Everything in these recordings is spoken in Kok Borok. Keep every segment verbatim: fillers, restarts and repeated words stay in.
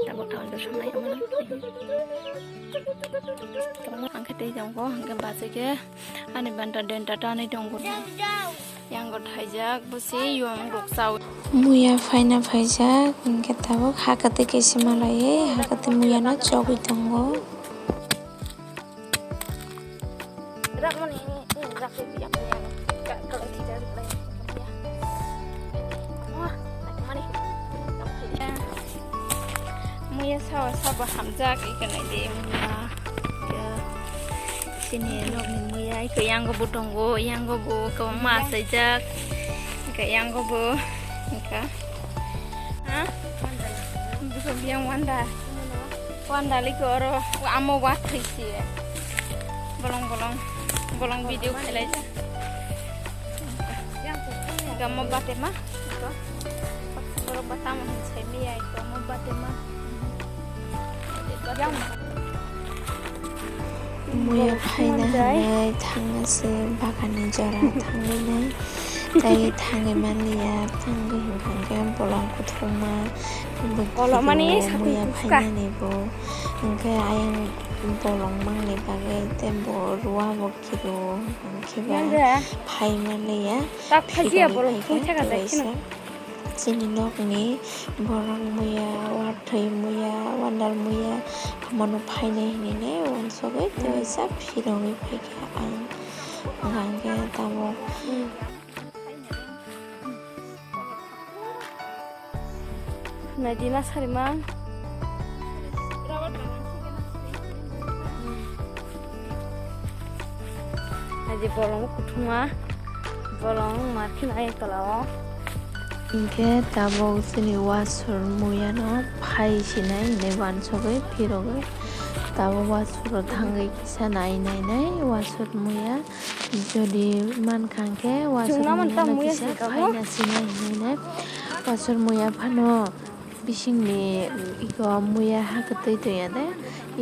Tabuk tabuk sanai omo. Ang khe tei jang bo, ang khe bachai khe ani banta denta tanwi tongo. Yang go thaijak, bosi yuang rok chao. Muya phaina phaijak, hingkhe tabuk hakatwi kaisa malaiwi, hakatwi muyano chogwi tongo. Muya sawa sabo hamjak, ikanai de muya. Chini nokni muya, iko yango bo tongo, yango bo kwbangma achaijak, iko yango bo, iko. Ha? Bwswk yang wanda. Wanda liko oro amo wathwi si. Bolong bolong, bolong video khelai ja. Iko amo bate ma, iko. Borok ba tamo hin sai miya, iko amo bate ma. Muya phaina hinwi thangna se bagan ni jora thangwi nai. Tei thangwi manliya, thangwi hinkha khe bolong kuthukma. Kolomani muya phainani bo hinkhe ayang bolong mangni bagwi tei bo rua bo kiro hinkhe ba phai manliya. Tak phajiya bolong phirogwi thung thaka jai kheno. Chini nokni borok muya, wathwi muya, wandal muya, amano phainai hinwi ne uansugwi tei waisa phirogwi phaikha ang. Hwnkhe tabuk. Naidi ma sarimang. Naidi bolong kuthuma, bolong markhe nai tola o. Hinkhe tabuk chini wasur muyano phai sinai hinwi uansugwi phirogwi tabuk wasuro thangwi kisa nai nai nai wasur muya. Jodi mankha hinkhe wasuk muyano kisa phaina sinai hinwi nai. Wasuk muya phano bisingni iko muya ha kwtwi tongya de.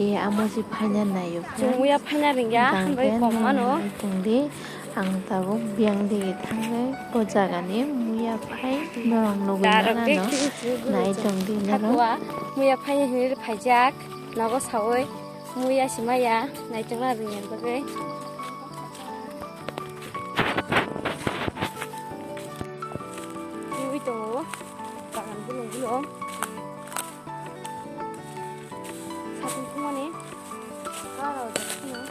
E amo si phaina naio. Chwng muya phaina ringya, hwnbai kok mano. Tongdi, ang tabuk biyang digi thangwi o jagani muya phai norok nugwi manano. Nai tongdi norok. Muya phaina hinwi phaijak, nogo saui muya si maya, naitukna ringya bagwi. Twiwi tongo, bagan bulung bulung. Satung thumani, kara ojak kheno.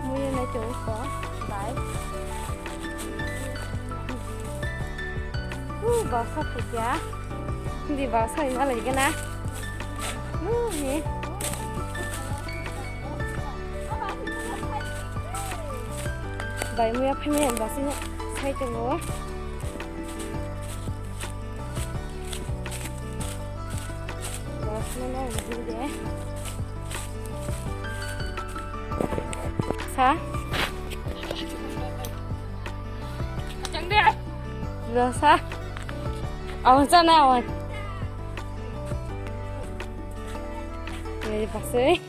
Muya nai tongo ko, bai. Uh, bausa phaikya. Hindi bausa ima lagi na. Uh, ni. Bai muya phaimani basi sai tongo. Bausa na hindi de. Sa? Rasa. Awan sana awan. Ini pasti.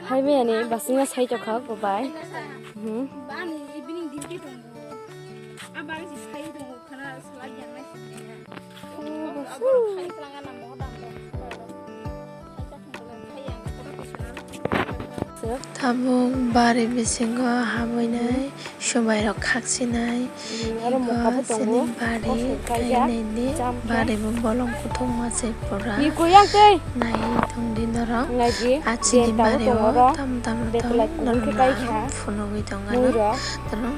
Hai me ani basing na sai tokha ko bai. Hmm. Tabuk bari bisingo habwi nai, subai rok khaksinai, eko chini bari khainai ni bari bo bolong kuthukma se pura nai tongdi norok. A chini bari o tamo tamo tong norok phunugwi tongano norok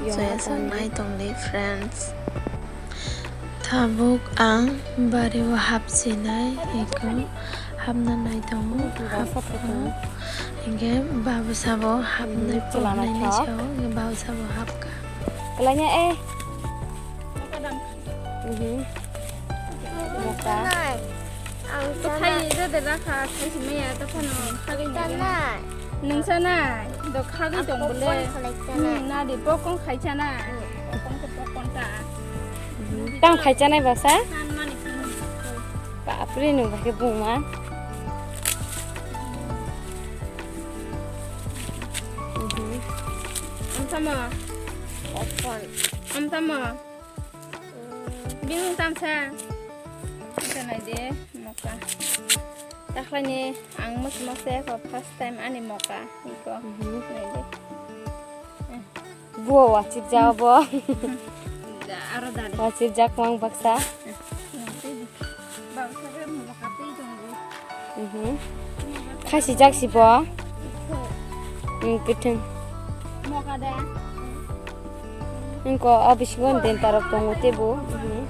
joya sak nai tongdi friends. Tabuk ang bari o hapsinai eko hapna nai tongo, hapno hinkhe babu sabo hapnai poknai ni sao hinkhe babu sabo hapkha. Kalanya eh. Mhm. Moka. Ang thai de de rakha thai simaya to phano khagwi nai. Nung sana do khagwi tong bole. Hmm, na di pokong khai sana. Pokong to pokong ta. Tang khai chanai basa? Bapre nung bhai buma. Tamo. Open. Am tamo. Bini tamsa. Ita nai de moka. Takhlaini ang mos mos ya ko first time ani moka. Iko. Mhm. Nai de. Buo wachit jao bo. Aro dadi. Wachit jak mang baksa. Baksa ke moka tei tongo. Mhm. Khasi jak si bo. Hmm, kwthwng. Moka de. Engko o bisingo denta rok tongo tebo. Mhm.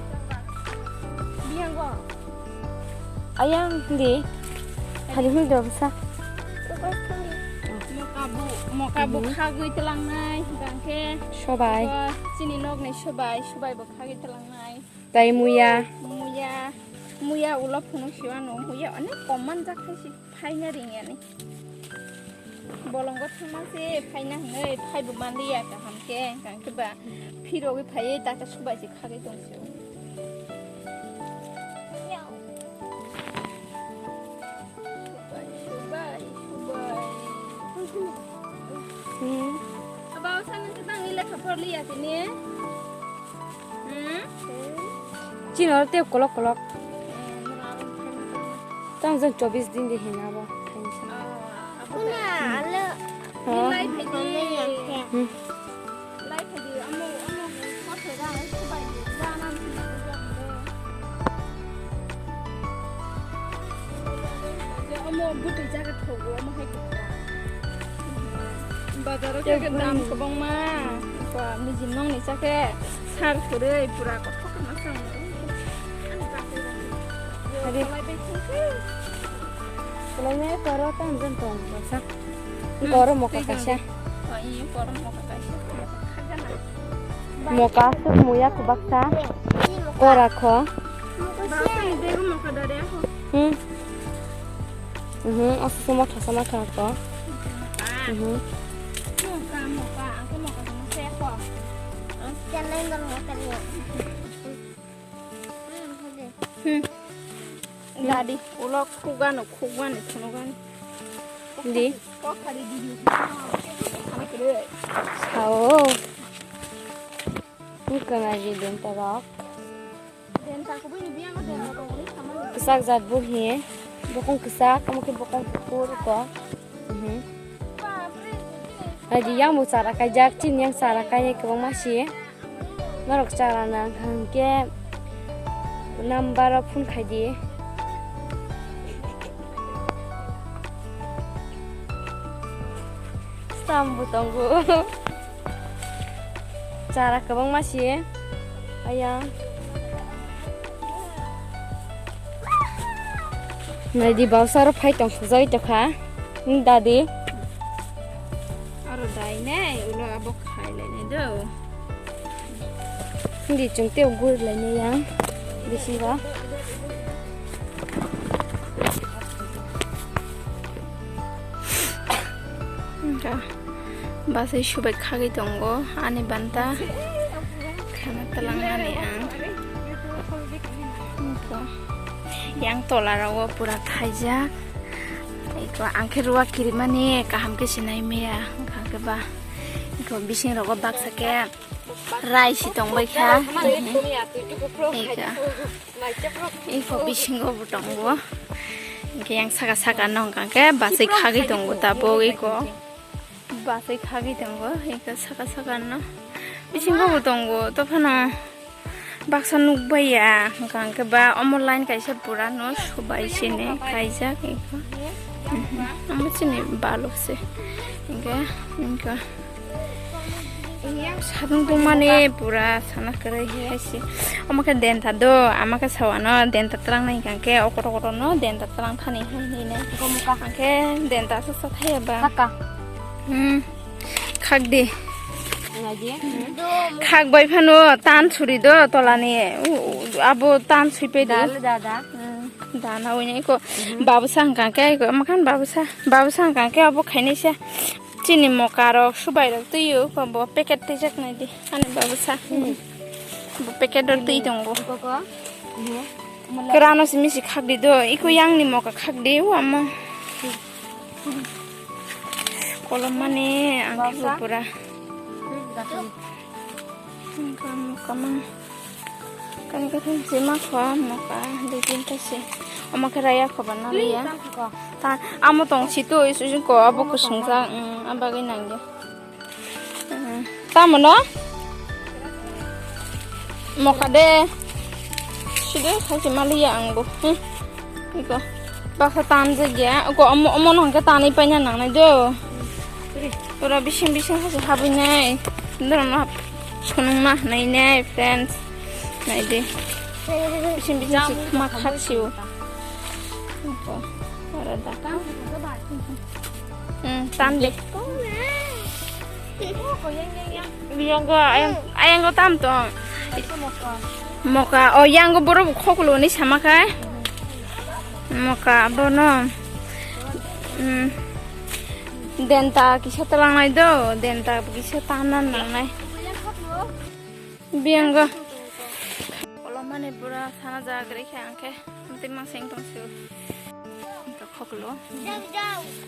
Biyango. Ayang di. Hari hul do bsa. Moka bu, moka bu Mhm. khagwi tlangnai, hingkha khe Sobai. bo chini nokni sobai, sobai bo khagwi tlangnai. Tai muya. Muya, muya ulo phunuk siwano, muya onek kom manjak khe si phaina ringyani. Bolongo thangma se phaina hwnwi phaibo manliya kaham khe, hingkha khe ba phirogwi phaiwi taka subai se khagwi tong se. Subai, subai, subai. Hmm. Aba, o sana ke tang ile khapor liya sini. Hmm? Chini oro tei kolok kolok. Eh, nora aro thang thang. Tang jang chobis din de hina bo. Kuna, alo. Ha? Lai phai di. Hmm. Lai phai di, amo, amo, kothe da, ai, subai di, da, nam, subai di, da, amo. Amo bwtwi jaga thogo, amo hai khe. Bazaro khe dam kwbangma. Ba, mijin nongni chakhe sar kwrwi pura kothok ma chang. Ade. Kolainai koro tang jon tong sa. Koro moka kaisa. Oh, iya, koro moka kaisa. Moka aswk muya kwbaksa. Kora kho. Baksa ni bego moka dare ako. Hmm. Mhm, aswk motha sa motha kho. Mhm. Moka, moka, angke moka sama se ako. Jangan dong moka ni. Hmm. Dadi, ulo khugano, khugani, phunugani. Di. Kokhari didi. Sao. Ni kana di denta rok. Denta ko bini biang ko denta ko ni sama. Kwchak jat bo hi. Bokong kwchak, omo khe bokong kuphur ko. Mhm. Adi yang bo chara kaijak, chini yang chara kainai kwbangma si. Norok chara nang hwnkhe number o phone khai di. Stamp bo tongo. Chara kwbangma si. Aya. Naidi bausa aro phai tong sujai tokha. Ni dadi. Aro dai nai, ulo abo khai lai nai do. Hindi chwng tei gur lai nai yang bisingo. Wngkha basai subai khagwi tongo ani banta khana twlangnani ang. Wngkha yang tola rogo pura khaijak. Eko ang khe ruwa kirimani kaham khe sinai maya wngkha khe ba. Eko bising rogo baksa khe rai si tong bai kha. Eko, eko bisingo bo tongo. Hingke yang saka saka no hingka khe basai khagwi tongo tabuk eko. Basai khagwi tongo eko saka saka no. Bisingo bo tongo tophano. Baksa nukbaiya, hwnkha hwnkhe ba omo line kaisa pura no subai sini kaijak eko. Mhm. Omo chini balok se. Hwnkhe, hwnkhe. Sadung tongmani pura sana kwrwi hai se. Omo khe denta do, ama khe sawano denta twlang nai hwnkha hwnkhe okoro okoro no denta twlang thani hai hinwi nai. Hwnkhe denta sa sa thaya ba. Hmm. Khak di. Khak bai phano tan suri do tolani. U, u, abo tan sui pe di. Dale dada. Hmm, dana wini ko. Babu sang ka ke ko makan babu sa. Babu sang ka ke abo khaini se. Chini moka rok subai rok tuyu ko bo packet tei jak nai di. Ani babu sa. Bo packet rok tui tongo. Koko. Kerano simi si khak di do. Iko yang ni moka khak di wama. Kolom mani ang khe bo pura. Moka mang. Kani kani se ma kho moka dui tinta se. Omo khe raya kho ba na liya. Ta amo tong si tu isu jin ko abo kusung sa, mm, abagwi nang ya. Tamo no? Moka de. Side khachi maliya ang bo. Hmm. Iko. Baksa tan je gya. Ko omo, omo no hangke tanai paina nangnai do. Ora bising bising khachi habui nai. Ndoro no sunung ma nai nai, friends. Nai de. Bising bising si ma khachi o. Iko. Ora da. Hmm, tan de. Yang go, yang, yang go tam tong. Moka, oh, yang go borok khoklo ni sama kai. Moka, bono. Hmm. Denta kisa talang nai do, denta kisa tanan nang nai. Biyango. Kolomani pura sana jagre khe angkhe. Tei mang seng tong su. Angkhe khoklo.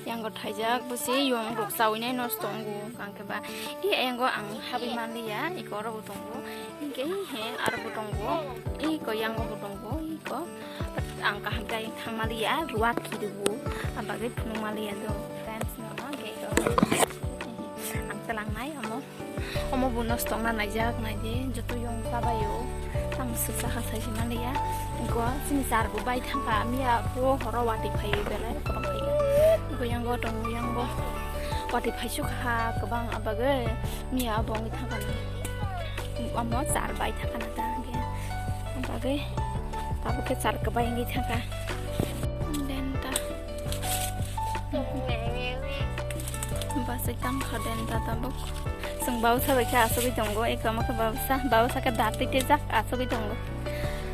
Yango thaijak busi yong rok chawi nai nosto tongo. Angkhe ba. I yango ang habwi manliya. Iko oro bo tongo. Angkhe he aro bo tongo. Iko yango bo tongo. Iko. Ang kaham khe thang maliya. Ruak khidu. Ang bagwi phunuk maliya do. Friends no angkhe iko. Ang talang nai amo. Omo bo nosto wngna naijak, nai di, joto yong chabaio. Tamo swk sakha sai se manliya. Ingkho chini char bo bai thangkha, miya bo horo watwi phaio belai kwbang phaikha. Ingkho yango tongo, yango watwi phaisukha kwbang, abagwi miya bo wngwi thangkha na. Omo char bai thangkha na ta hwnkhe. Abagwi tabuk khe char kwbai wngwi thangkha. Denta. Bwsai tangkha denta tabuk. Chwng babsa bai khe asugwi tongo, eko ma khe babsa, babsa khe da twi tejak asugwi tongo.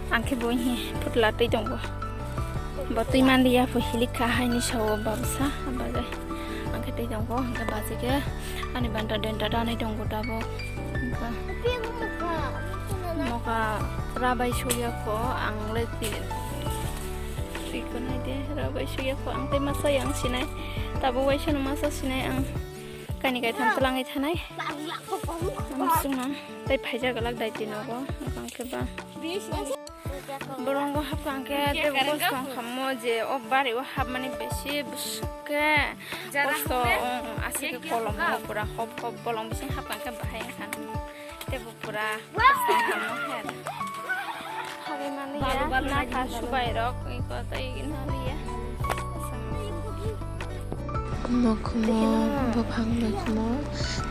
Ang khe bo hi phutla twi tongo. Bo twi manliya pho hilikha haini sao babsa, abagwi ang khe twi tongo, hwnkhe bachai khe ani banta denta danai tongo tabuk. Hwnkhe moka pura bai sukya kho, ang le twi, twi kwnai de, pura bai sukya kho, ang tei masa yang sinai, tabuk bai sano masa sinai ang. Kaini kaitham twlangwi thanai. Ang sungma tei phaijak glak dai twi nogo, ang khe ba. Borongo hapkha ang khe tei bo kostong khammo je o bari o hapmani besi bwswk khe kosto, aswk khe kolom o pura hop hop bolong bising hapkha ang khe bahai wngkha. Tei bo pura kostong khammo hai. Habwi manliya, nakha subai rok, iko tei naliya. Mokhumo, buphang mokhumo,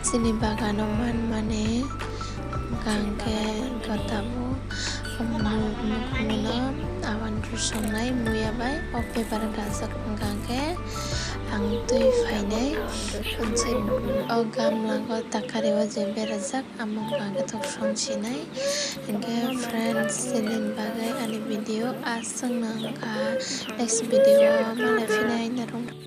chini bagano man mani, hwnkha hwnkhe tabuk mokhumono awan rwsongnai muya bai o paper gajak, hwnkha hwnkhe ang twi phainai, o gamlago takari o je berajak. Amo hwnkha khe tok song sinai. Hwnkhe friends, chini bagwi ani video aswk no wngkha. Next video o malai phinai narwk.